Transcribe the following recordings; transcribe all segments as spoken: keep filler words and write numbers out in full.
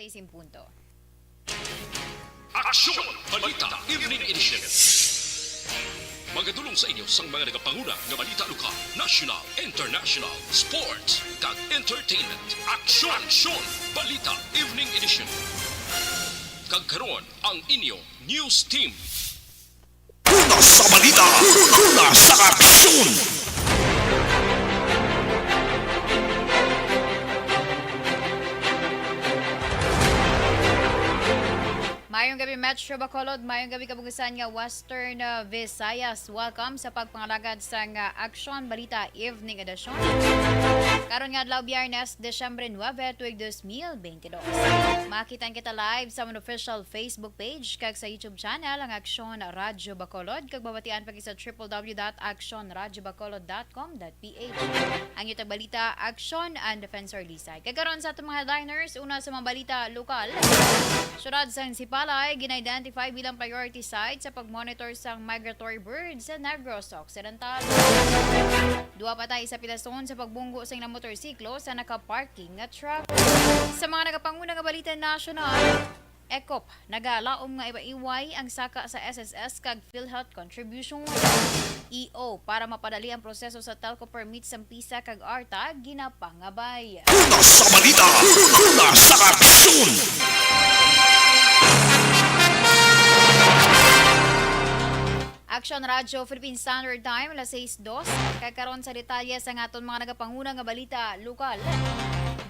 Seis en punto. Aksyon! Balita Evening Edition. Magadulong sa inyo sang mga nagapanguna nga balita lokal, national, international, sports, kag entertainment. Aksyon! Aksyon! Balita Evening Edition. Kag karon, ang inyo news team. Una sa balita, una sa aksyon. Mayong gabi, Metro Bacolod. Mayong gabi, kabungasan nga Western, uh, Visayas. Welcome sa pagpangalagad sang, uh, Aksyon Balita Evening Edition. Karon nga adlaw, Biyernes, Disyembre nuebe, tuig dos mil benti dos. Makita kita live sa amon official Facebook page kag sa YouTube channel, ang Aksyon Radyo Bacolod, kag mabatian pa sa triple W dot aksyon radyo bacolod dot com dot P H. Ang inyong tagabalita, Aksyon and Defensor Lisay. Kag karon sa atong mga headliners, una sa mga balita lokal. Siyudad sang Sipalay, gina-identify bilang priority site sa pag-monitor sang migratory birds sa Negros Occidental. Duha patay sa pilason sa pagbunggo sing motorsiklo sa nakaparking nga truck. Sa mga nagapanguna nga balita nasyonal, ECOP nagalaom nga ipaiway ang saka sa S S S kag PhilHealth contribution. E O, para mapadali ang proseso sa telco permit sang PISA kag ARTA, ginapangabay. Una sa balita, una sa aksyon. Aksyon Radyo Philippine Standard Time, alas sais dos. Kag karon sa detalye sa aton mga nagapanguna nga balita lokal.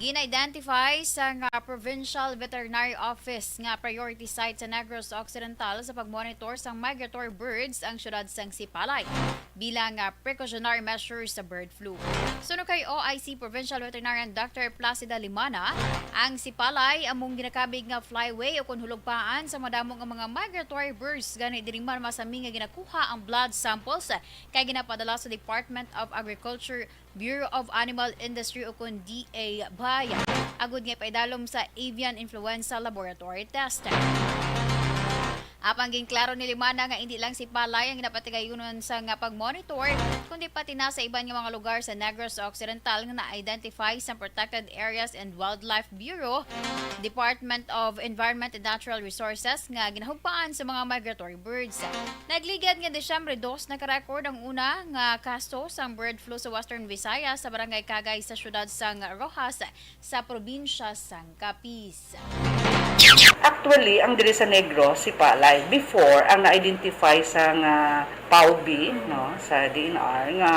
Gina-identify sang Provincial Veterinary Office nga priority site sa Negros Occidental sa pag-monitor sang migratory birds ang siyudad sang Sipalay bilang, ah, precautionary measures sa bird flu. Suno kay O I C Provincial Veterinarian Doctor Placida Limana, ang Sipalay amo ang ginakabig nga flyway o kon hulugpaan sa madamo nga mga migratory birds, gani diri man masami nga ginakuha ang blood samples kay ginapadala sa Department of Agriculture, Bureau of Animal Industry o kon D A B I, agud nga ipaidalom sa avian influenza laboratory test. Apang ginklaro ni Limana nga indi lang Sipalay ang ginapatigayunon sa nga pag-monitor, kundi pati na sa iban nga mga lugar sa Negros Occidental nga na-identify sa Protected Areas and Wildlife Bureau, Department of Environment and Natural Resources nga ginahugpaan sa mga migratory birds. Nagligad nga Disyembre dos, nakarecord ang una nga kaso sang bird flu sa Western Visayas sa Barangay Kagay sa siyudad sang Roxas, sa probinsya sang Capiz. Actually, ang diri sa Negros, Sipalay, before ang na-identify sa nga PAWB, no, sa D N R, nga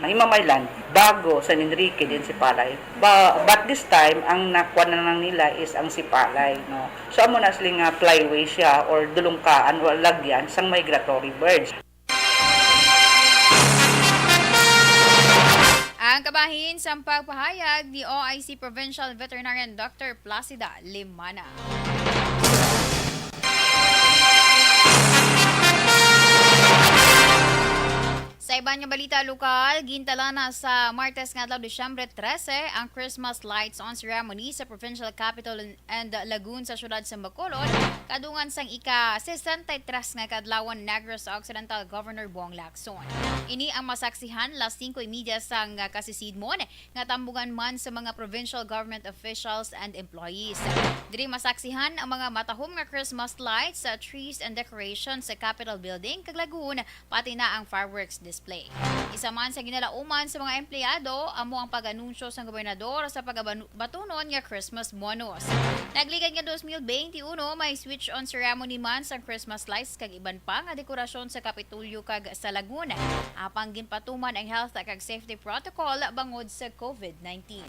nahimamaylan, bago San Enrique, din Sipalay. Ba, but this time, ang nakuha na lang nila is ang Sipalay, no. So, amo na sila nga flyway siya or dulungkaan o lagyan sang migratory birds. Ang kabahin sang pagpahayag ni O I C Provincial Veterinarian Doctor Placida Limana. Sa iban nga balita lokal, gintala na sa Martes nga adlaw, Disyembre trese, ang Christmas Lights on Ceremony sa Provincial Capitol and Lagoon sa siyudad sa Bacolod, kadungan sang ika-sesenta y tres nga kaadlawan Negros Occidental Governor Bong Lacson. Ini ang masaksihan las singko y media sang kasisidmon nga tambugan man sa mga provincial government officials and employees. Diri masaksihan ang mga matahom nga Christmas lights, sa trees and decorations sa Capitol Building kag Lagoon, pati na ang fireworks display. Isa man sa ginalauman sa mga empleyado amo ang pag-anunsyo sang gobernador sa pagabanu-, batunon nga Christmas bonus. Nagligad nga dos mil benti uno, may switch-on ceremony man sang Christmas lights kag iban pa nga dekorasyon sa Kapitolyo kag sa Lagoon. Apang ginpatuman ang health kag safety protocol bangod sa COVID nineteen.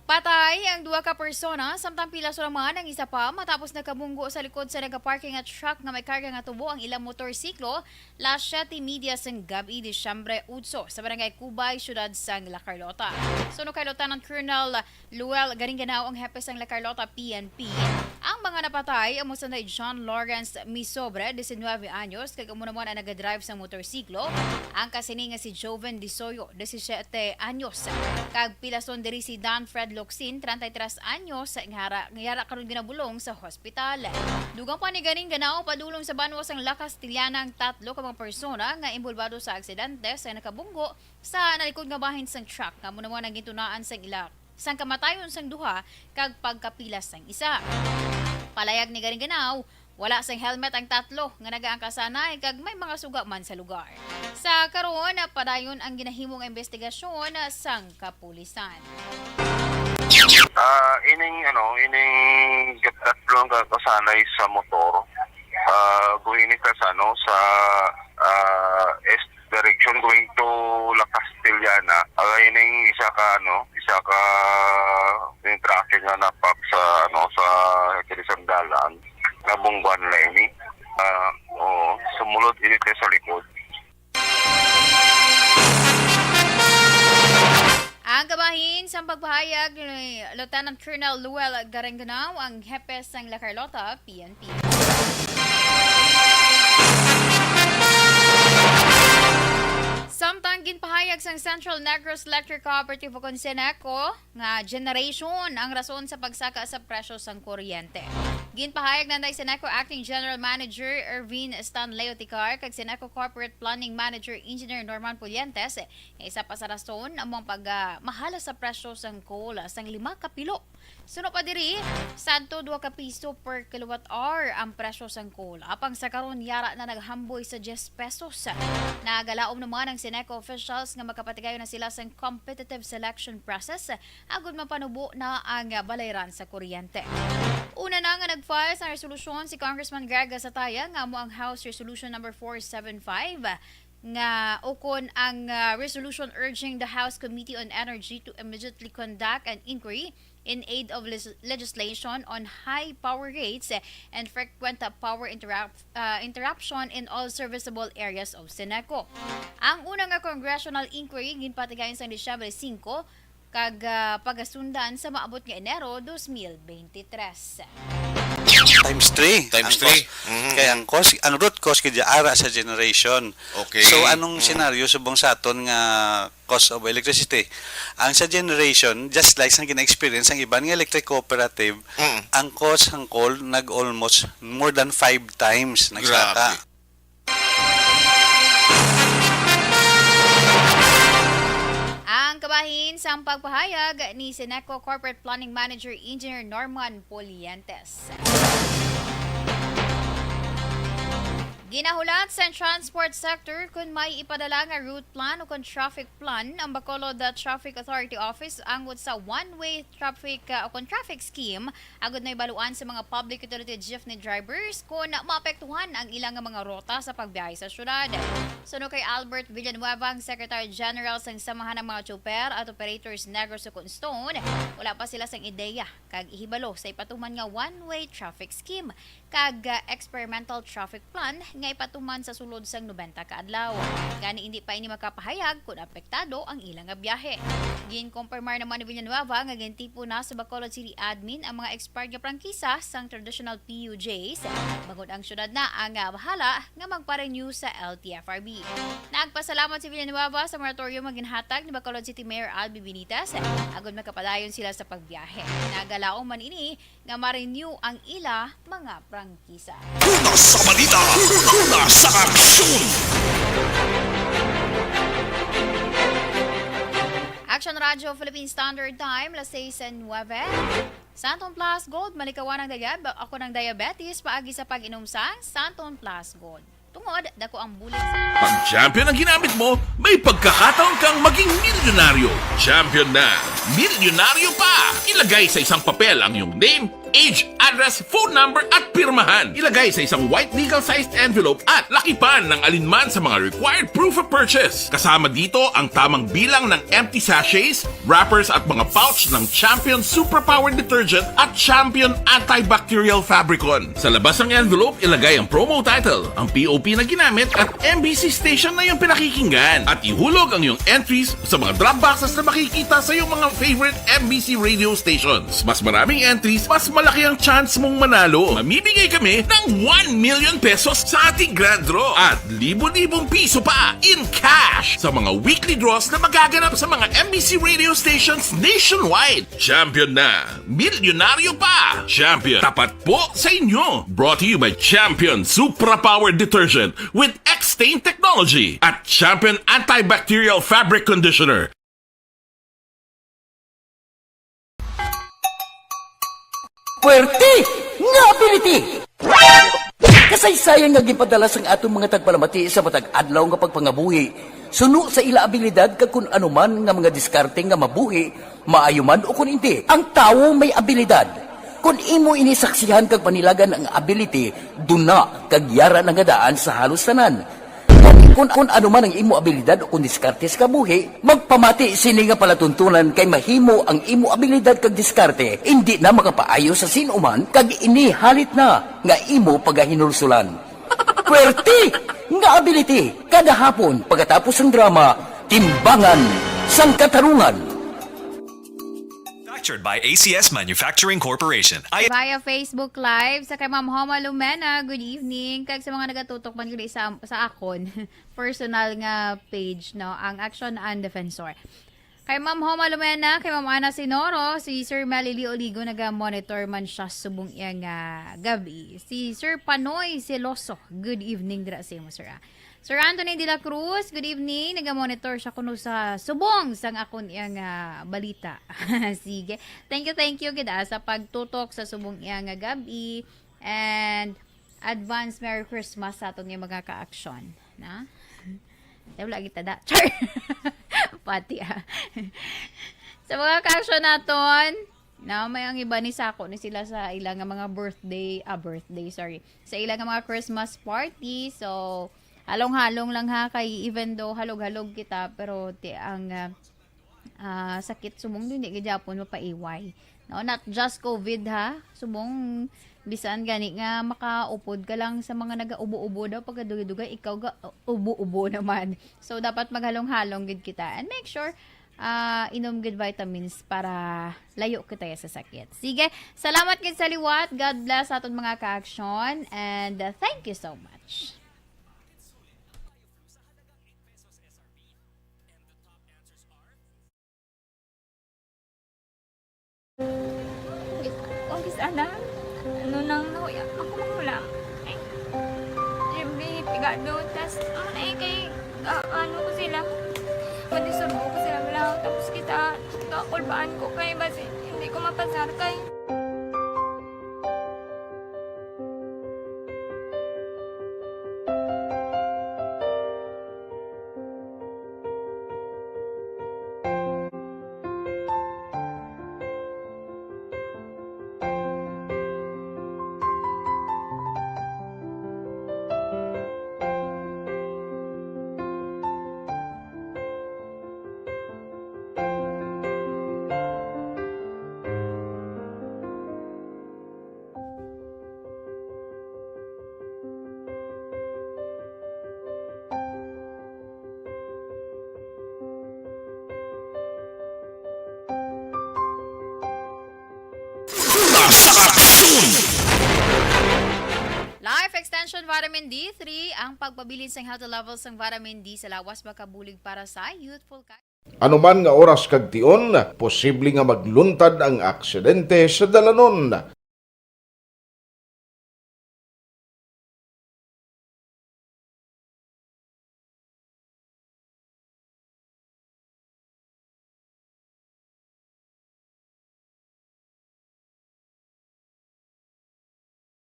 Patay ang duha ka persona, samtang pilason naman ang isa pa matapos nagkabunggo sa likod sa nagaparking nga truck nga may karga nga tubo ang ilang motorsiklo, las siyete y media sang gab-i, Disyembre otso, sa Barangay Cubay, siyudad sang La Carlota. Suno kay Lieutenant Colonel Luel Garinganao, ang hepe sang La Carlota P N P, ang Nga napatay amo sanday John Lawrence Misobre, diecinueve anyos, kag amo naman ang nagadrive sa motorsiklo. Ang kasini nga si Joven Disoyo, disisiete anyos, kag pilason diri si Dan Fred Locsin, treinta y tres anyos, nga ara, nga ara karon ginabulong sa hospital. Dugang pa ni ganing ganaw, padulong sa banwa sang La Castellana ang tatlo ka mga persona nga inbolbado sa aksidente sa nakabunggo sa nalikod nga bahin sang truck, nga amo naman ang gintunaan sang ila sang kamatayon sang duha kag pagkapilas sang isa. Palayag ni ganing ganaw, wala sang helmet ang tatlo nga nagaangkasanay kag may mga suga man sa lugar. Sa karon, padayon ang ginahimo nga investigasyon sang kapulisan. Ah, ining, ano, ining tatlo nga kasanay sa motor, ah, guhini ka sa, ano, sa, ah, east direction going to La Castellana. Ah, ining isa ka, ano, isa ka yung traffic nga napak sa, ano, sa kalisang dalan. Nabungguan na ini. Ah, oo, sumulod ini sa likod. Ang kabahin sang pagpahayag ni Lieutenant Colonel Luel Garenganao, ang hepe sang La Carlota P N P. Samtang ginpahayag sang Central Negros Electric Cooperative ukon CENECO nga generation ang rason sa pagsaka sa presyo sang kuryente. Ginpahayag nanday CENECO Acting General Manager Ervin Stanley Oticar kag CENECO Corporate Planning Manager Engineer Norman Pulientes nga isa pa sa rason amo ang pag, ah, mahala sa presyo sang coal sang lima ka pilo. Suno pa diri, sadto dua ka piso per kilowatt hour ang presyo sang coal. Apang sa karon, yara na naghamboy sa diyes pesos. Nagalaom naman ang CENECO officials nga makapatigayon na sila sang competitive selection process agud mapanubo na ang balayran sa kuryente. Una na nga nag-file sang resolusyon si Congressman Greg Gasataya, nga amo ang House Resolution number four seven five, nga ukon ang, ah, resolution urging the House Committee on Energy to immediately conduct an inquiry in aid of legis-, legislation on high power rates and frequent power interrupt-, ah, interruption in all serviceable areas of CENECO. Ang una nga congressional inquiry ginpatigayon sa Disyembre singko, kag, ah, pagasundan sa maabot nga Enero dos mil beintitrés. Times three. Times Ang three. Cause, Mhm. kay ang cause, ang root cause kay ara sa generation. Okay. So, anong Mhm. senaryo subong sa aton nga cost of electricity? Ang sa generation, just like sa gina-experience ang iban nga electric cooperative, Mm. ang cost sang coal nag almost more than five times nagsaka. Grabe. Ang kabahin sang pagpahayag ni CENECO Corporate Planning Manager Engineer Norman Pulientes. Ginahulat sa transport sector kung may ipadala nga route plan o kung traffic plan ang Bacolod Traffic Authority Office angot sa one-way traffic, uh, o kung traffic scheme agud mahibaluan sa mga public utility jeepney drivers kon maapektuhan ang ila nga mga ruta sa pagbiyahe sa syudad. Suno kay Albert Villanueva, ang Secretary General sang Samahan ng mga Tsuper at Operators Negros ukon Stone, wala pa sila sang ideya kag ihibalo sa ipatuman nga one-way traffic scheme kag, ah, experimental traffic plan nga ipatuman sa sulod sang nobenta ka adlaw. Gani, indi pa ini makapahayag kon apektado ang ila nga biyahe. Ginkumpirmar naman ni Villanueva nga gintipon na sa Bacolod City Admin ang mga expired nga prangkisa sang traditional P U Js, bangod ang syudad na ang, ah, bahala nga magpa-renew sa L T F R B. Nagpasalamat si Villanueva sa moratorium nga ginhatag ni Bacolod City Mayor Albi Benitez agud makapadayon sila sa pagbiyahe. Nagalaom man ini nga ma-renew ang ila mga prangkisa. Una sa balita, una sa aksyon. Action Radio Philippine Standard Time, las seis nueve. Santon Plus Gold, malikawan ang diab-, ako ng diabetes paagi sa pag-inom sang Santon Plus Gold. Tungod, dako ang bulig sa Pag champion ang ginamit mo, may pagkakataon kang maging milyonaryo. Champion na, milyonaryo pa! Ilagay sa isang papel ang iyong name, age, address, phone number, at pirmahan. Ilagay sa isang white legal-sized envelope at lakipan ng alinman sa mga required proof of purchase. Kasama dito ang tamang bilang ng empty sachets, wrappers at mga pouch ng Champion Superpower Detergent at Champion Antibacterial Fabricon. Sa labas ng envelope, ilagay ang promo title, ang P O P na ginamit at M B C station na iyong pinakikinggan. At ihulog ang iyong entries sa mga drop boxes na makikita sa iyong mga favorite M B C radio stations. Mas maraming entries, mas Laki ang chance mong manalo. Mamimigay kami ng one million pesos sa ating grand draw at libo-libong piso pa in cash sa mga weekly draws na magaganap sa mga M B C radio stations nationwide. Champion na, milyonaryo pa. Champion, tapat po sa inyo. Brought to you by Champion Supra Power Detergent with X-Stain Technology at Champion Antibacterial Fabric Conditioner. Puwerte nga ability! Kasaysayan nga ginpadala sang aton mga tagpalamati sa matag adlaw nga pagpangabuhi, suno sa ila abilidad kag kun ano man nga mga diskarte nga mabuhi, maayo man o kun indi. Ang tawo may abilidad. Kun imo ini saksihan kag panilagan ang ability, duna kag yara na nga daan sa halos tanan. Kung, kung ano man ang imo abilidad o kung diskarte sa kabuhi, magpamati sini nga palatuntunan kay mahimo ang imo abilidad kag diskarte indi na makapaayo sa sin-o man kag ini halit na nga imo pagahinulsulan. Puwerte nga ability kada hapon pagkatapos sang drama, Timbangan sang Katarungan. Manufactured by A C S Manufacturing Corporation. I- Via Facebook Live sa kay Ma'am Homa Lumena. Good evening. Kag sa mga nagatutok man gid sa, sa akon personal nga page, no, ang Action and Defensor. Kay Ma'am Homa Lumena, kay Ma'am Ana Sinoro, si Sir Melly Lee Oligo naga-monitor man siya subong iya nga gabi. Si Sir Panoy Celoso, good evening dira sa imo, sir, ah. Sir Anthony de la Cruz, good evening. Naga-monitor siya kuno sa subong sang akon iya nga balita. Sige. Thank you, thank you gid, ah, sa pagtutok sa subong iya nga gabi. And advance Merry Christmas sa aton nga mga ka-action, na? Wala kita da. Char! Pati, ah. Sa mga ka-action naton, na may ang iba ni sako ni sila sa ila nga mga birthday, ah, birthday, sorry. Sa ila nga mga Christmas party. So, halong-halong lang ha, kay even though halog-halog kita, pero ti ang ah, ah, sakit subong hindi gid gyapon mapaiway. No, not just COVID ha, subong bisan gani nga makaupod ka lang sa mga nagaubo-ubo daw pagkadugay-dugay, ikaw ga ubo-ubo naman. So dapat maghalong-halong gid kita and make sure ah, inom gid vitamins para layo kita sa sakit. Sige, salamat gid sa liwat. God bless sa aton mga ka-action and uh, thank you so much. Kung sana, ano nang nahuya ako magulang. Ay, Jimmy, pigado, tas, ano na eh, kay, ah, ano ko sila, madisurbo ko sila, wala, tapos kita, kakulbaan ko kay, basi, hindi ko mapasar kay. Life Extension Vitamin D three, ang pagpabilin sang healthy levels sang vitamin D sa lawas makabulig para sa youthful ka- Ano man nga oras kag tion, posible nga magluntad ang aksidente sa dalanon.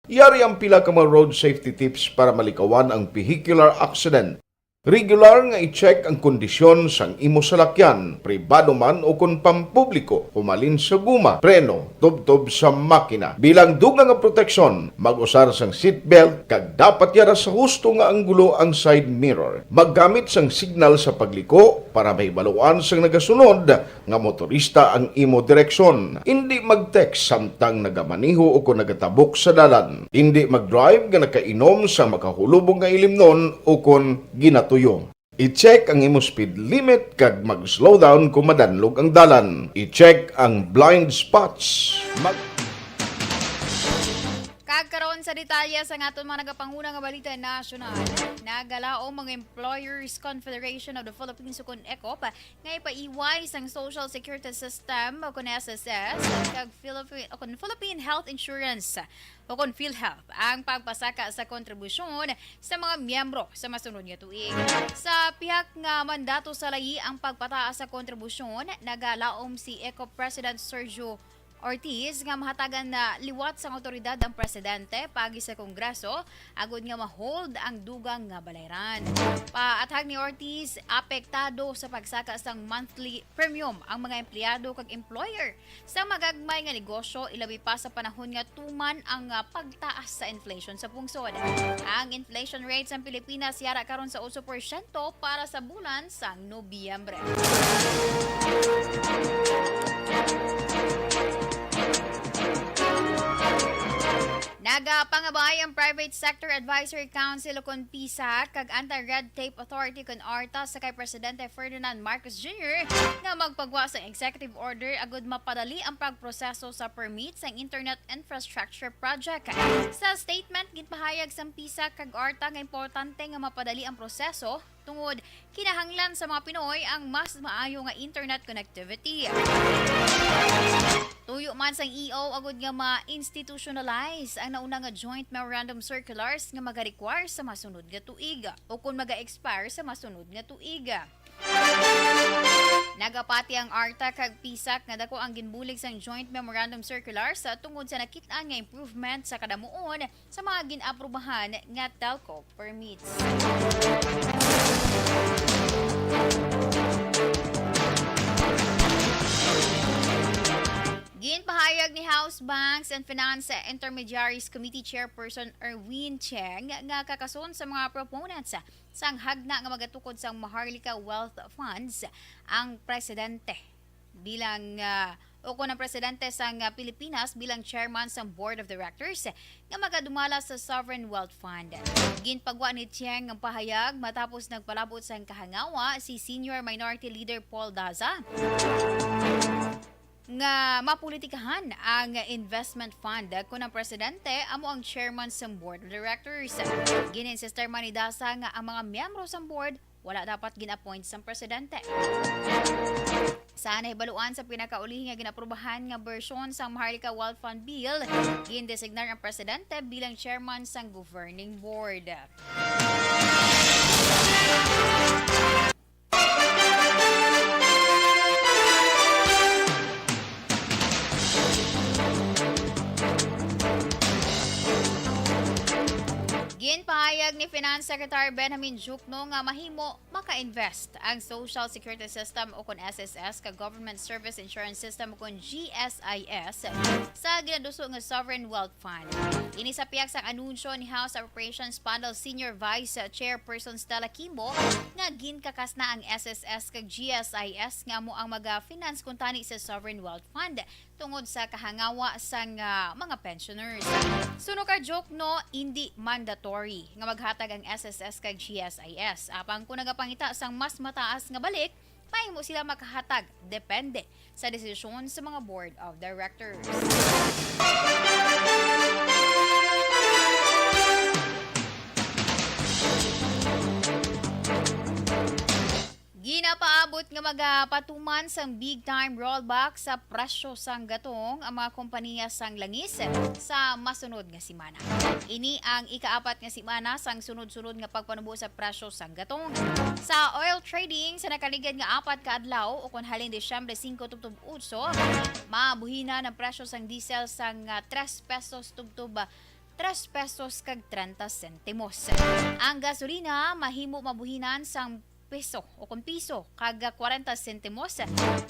Yari ang pila ka mga road safety tips para malikawan ang vehicular accident. Regular nga i-check ang kondisyon sang imo salakyan, pribado man o kon pampubliko, humalin sa guma, preno, tubtob sa makina. Bilang dugang nga proteksyon, mag-usar sang seatbelt kag dapat yara sa husto nga anggulo ang side mirror. Maggamit sang signal sa pagliko para mahibaluan sang nagasunod nga motorista ang imo direksyon. Indi mag-text samtang nagamaneho o kon nagatabok sa dalan. Indi mag-drive nga nakainom sa makahulubong nga ilimnon o kon ginatuyo. I-check ang imo speed limit kag mag-slow down kon madanlog ang dalan. I-check ang blind spots. Mag- Detalye sa aton mga nagapanguna nga balita nasyonal, nagalaom ang Employers Confederation of the Philippines, ukon ECOP, nga ipaiway sang social security system, ukon S S S, kag Philippine, ukon Philippine Health Insurance, ukon PhilHealth, ang pagpasaka sa kontribusyon sa mga miyembro sa masunod nga tuig. Sa pihak nga mandato sa layi ang pagpataas sa kontribusyon, nagalaom si ECOP President Sergio Ortiz nga mahatagan na liwat sang awtoridad ang presidente paagi sa Kongreso agod nga ma-hold ang dugang nga balayran. Paathag ni Ortiz, apektado sa pagsaka sang monthly premium ang mga empleyado kag employer sa magagmay nga negosyo, ilabi pa sa panahon nga tuman ang, ah, pagtaas sa inflation sa pungsod. Ang inflation rate sa Pilipinas yara karon sa otso porsyento para sa bulan sang Nobyembre. Nagapangabay ang Private Sector Advisory Council, ukon PSAC, kag Anti-Red Tape Authority, ukon ARTA, sa kay Presidente Ferdinand Marcos Junior nga magpagwa sa executive order agud mapadali ang pagproseso sa permit sa Internet Infrastructure Project. Sa statement, ginpahayag sang PSAC kag ARTA nga importante nga mapadali ang proseso tungod kinahanglan sa mga Pinoy ang mas maayo nga internet connectivity. Tuyo man sang E O agud nga ma-institutionalize ang nauna nga joint memorandum circulars nga maga-require sa masunod nga tuig o kon maga-expire sa masunod nga tuig. Nagapati ang ARTA kag PSAC nga dako ang ginbulig sang joint memorandum circulars tungod sa nakit-an nga improvement sa kadamuon sa mga gin-aprubahan nga telco permits. Ginpahayag ni House Banks and Finance Intermediaries Committee Chairperson Erwin Cheng nga kakason sa mga proponents sang hagna nga magatukod sang Maharlika Wealth Funds ang presidente bilang, ah, o kon ang presidente sang, ah, Pilipinas bilang chairman sang Board of Directors nga magadumala sa Sovereign Wealth Fund. Ginpagwa ni Cheng ang pahayag matapos nagpalabot sang kahangawa si Senior Minority Leader Paul Daza nga mapolitikahan ang investment fund kon ang presidente amo ang chairman sang Board of Directors. Gin-insistir man ni Daza nga ang mga miyembro sang board wala dapat gin-appoint sang presidente. Sa nahibaluan sa pinakaulihi nga gin-aprubahan nga bersyon sang Maharlika Wealth Fund Bill, gindesignar ang presidente bilang chairman sang governing board. Ginpahayag ni Finance Secretary Benjamin Jukno nga mahimo maka-invest ang Social Security System o kon S S S kag Government Service Insurance System o kon G S I S sa ginaduso nga Sovereign Wealth Fund. Ini sa pihak sang anunsyo ni House Appropriations Panel Senior Vice Chairperson Stella Kimbo nga ginkakas na ang S S S kag G S I S nga amo ang maga-finance kuntani sa Sovereign Wealth Fund tungod sa kahangawa sang, ah, mga pensioners. Suno kay Jukno, indi mandatory nga maghatag ang S S S kag G S I S. Apang kung nagapangita sang mas mataas nga balik, mahimo sila makahatag depende sa desisyon sa mga board of directors. Ginapaabot nga magapatuman sang big time rollback sa presyo sang gatong ang mga kompanya sang langis sa masunod nga semana. Ini ang ikaapat nga semana sang sunod-sunod nga pagpanubo sa presyo sang gatong. Sa oil trading, sa nakaligad nga apat ka adlaw, ukon halin Disyembre singko tubtob otso, mabuhinan ang presyo sang diesel sang, ah, tres pesos tubtob, ah, tres pesos kag trenta sentimos. Ang gasolina mahimo mabuhinan sang piso o kon piso kag kwarenta sentimos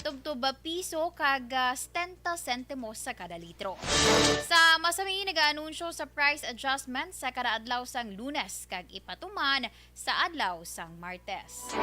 tubtob piso kag setenta sentimos sa kada litro. Sa masami, nagaanunsyo sa price adjustment sa kada adlaw sang Lunes kag ipatuman sa adlaw sang Martes.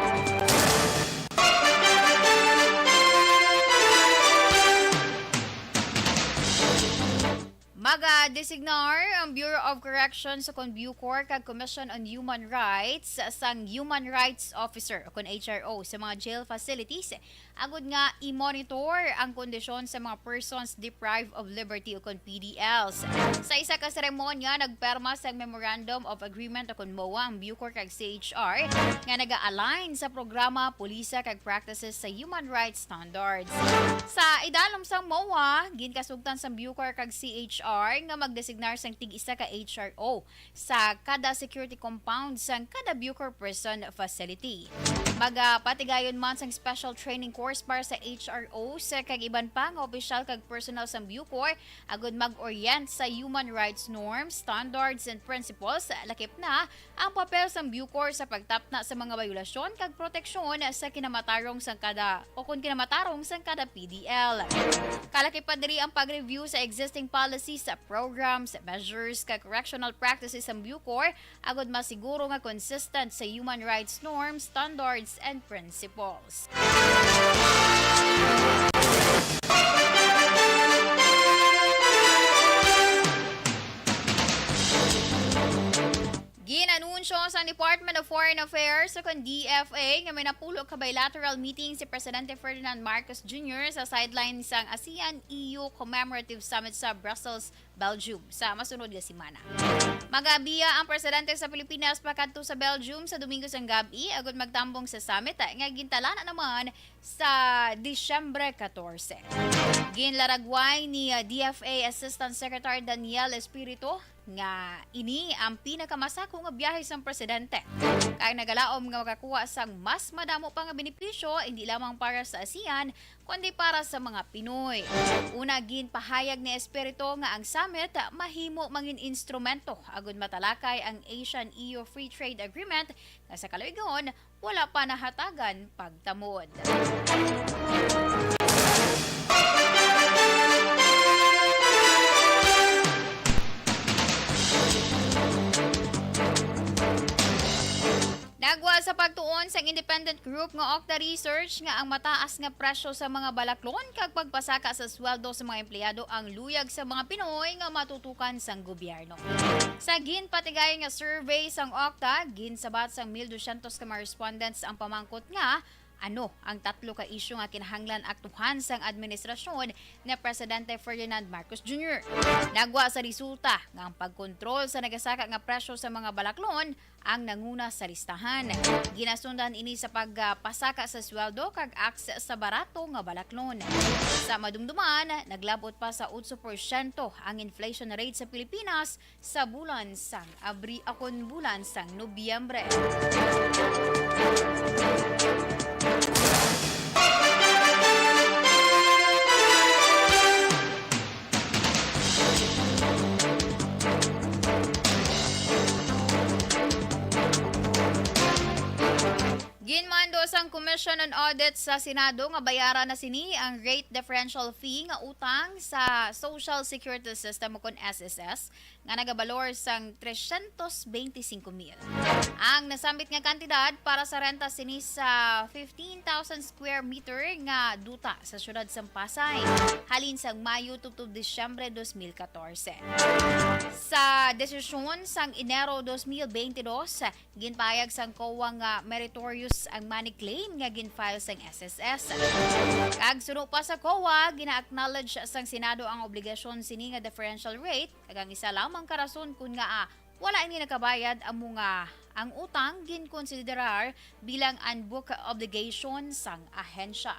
Magadesignar ang Bureau of Corrections o kon BuCor kag Commission on Human Rights sang Human Rights Officer o kon H R O sa mga jail facilities, agud nga i-monitor ang kondisyon sa mga persons deprived of liberty o kon P D Ls. Sa isa ka seremonya, nagperma sang Memorandum of Agreement o kon MOA ang BuCor kag C H R nga naga-align sa programa, polisa kag practices sa human rights standards. Sa idalom sang MOA, ginkasugtan sang BuCor kag C H R nga magdesignar sang tig-isa ka H R O sa kada security compound sang kada BuCor prison facility. Magapatigayon man sang special training course para sa H R Os kag iban pa nga opisyal kag personnel sang BuCor agud mag-orient sa human rights norms, standards, and principles, lakip na ang papel sang BuCor sa pagtapna sa mga bayolasyon kag proteksyon sa kinamatarong sang kada o kon kinamatarong sang kada P D L. Kalakip pa diri ang pag-review sa existing policies, programs, measures, kag correctional practices sang BuCor agud masiguro nga consistent sa human rights norms, standards, and principles. Gin-anunsyo sang Department of Foreign Affairs o kon D F A nga may napulo ka bilateral meeting si Presidente Ferdinand Marcos Junior sa sideline sang ASEAN E U Commemorative Summit sa Brussels, Belgium, sa masunod nga semana. Magabiya ang presidente sa Pilipinas pakadto sa Belgium sa Domingo sang gab-i agud magtambong sa summit nga gintalana naman sa Disyembre catorce. Ginlaragway ni, uh, D F A Assistant Secretary Daniel Espiritu nga ini ang pinakamasako nga biyahe sang presidente, kag nagalaom nga makakuha sang mas madamo pa nga benepisyo, hindi lamang para sa ASEAN, kundi para sa mga Pinoy. Una, ginpahayag ni Espiritu nga ang summit mahimo mangin instrumento agud matalakay ang ASEAN E U Free Trade Agreement nga sa kaluigon wala pa nahatagan pagtamod. Nagwa sa pagtuon sang independent group nga Okta Research nga ang mataas nga presyo sa mga balaklon kag pagpasaka sa sweldo sa mga empleyado ang luyag sa mga Pinoy nga matutukan sang gobyerno. Sa ginpatigayon nga survey sang Okta, ginsabat sang mil dosyentos ka mga respondents ang pamangkot nga ano ang tatlo ka isyu nga kinahanglan aktuhan sang administrasyon ni Presidente Ferdinand Marcos Junior. Nagwa sa resulta nga ang pagkontrol sa nagasaka nga presyo sa mga balaklon ang nanguna sa listahan. Ginasundan ini sa pagpasaka sa sweldo kag aks sa barato nga balaklon. Sa madumduman, naglabot pa sa otso porsyento ang inflation rate sa Pilipinas sa bulan sang Abri-, akon bulan sang Nobyembre. Ginmando sang Commission on Audit sa Senado nga bayaran na sini ang rate differential fee nga utang sa Social Security System o kon S S S nga nagabalor sang tresyentos benti singko mil. Ang nasambit nga kantidad para sa renta sini sa fifteen thousand square meter nga duta sa siyudad sang Pasay halin sang Mayo tubtob Disyembre dos mil katorse. Sa desisyon sang Enero dos mil benti dos, ginpahayag sang COA nga meritorious ang money claim nga gin-file sang S S S. Kag suno pa sa COA, gina-acknowledge sang Senado ang obligasyon sini nga differential rate, kag ang isa lamang ka rason kon ngaa wala ini nakabayad amo nga ang utang ginkonsiderar bilang unbooked obligation sang ahensya.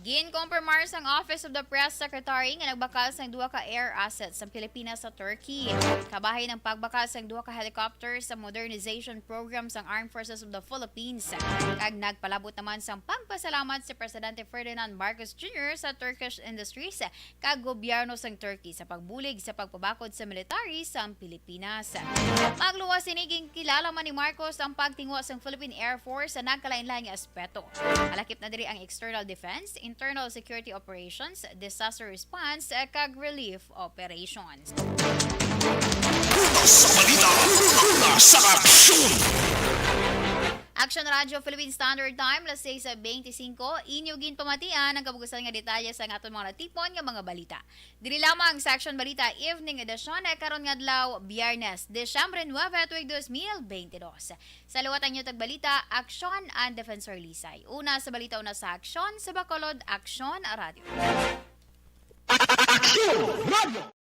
Ginkompromar sang Office of the Press Secretary nga nagbakal sang duha ka air assets ang Pilipinas sa Turkey. Kabahin ang pagbakal sang duha ka helicopter sa modernization program sang Armed Forces of the Philippines. Kag nagpalabot naman sang pagpasalamat si Presidente Ferdinand Marcos Junior sa Turkish Industries kag gobyerno sang Turkey sa pagbulig sa pagpabakod sa military sang Pilipinas. Magluwas sini, ginkilala man ni Marcos ang pagtinguha sang Philippine Air Force sa nagkalainlain nga aspeto, kalakip na diri ang external defense, internal security operations, disaster response, eh, kag relief operations. Sa balita, una sa aksyon. Action Radio Philippine Standard Time, las seis beintisinko. Inyo ginpamatian ang kabugasan nga detalye sa aton mga natipon nga mga balita. Diri lamang sa Action Balita Evening Edition, eh, karon nga adlaw, Biyernes, Disyembre nuebe, tuig dos mil beintidos. Sa liwat ang inyo tagbalita, Aksyon and Defensor Lisay. Una sa balita, una sa aksyon, sa Bacolod, Aksyon Radio. Aksyon Radio.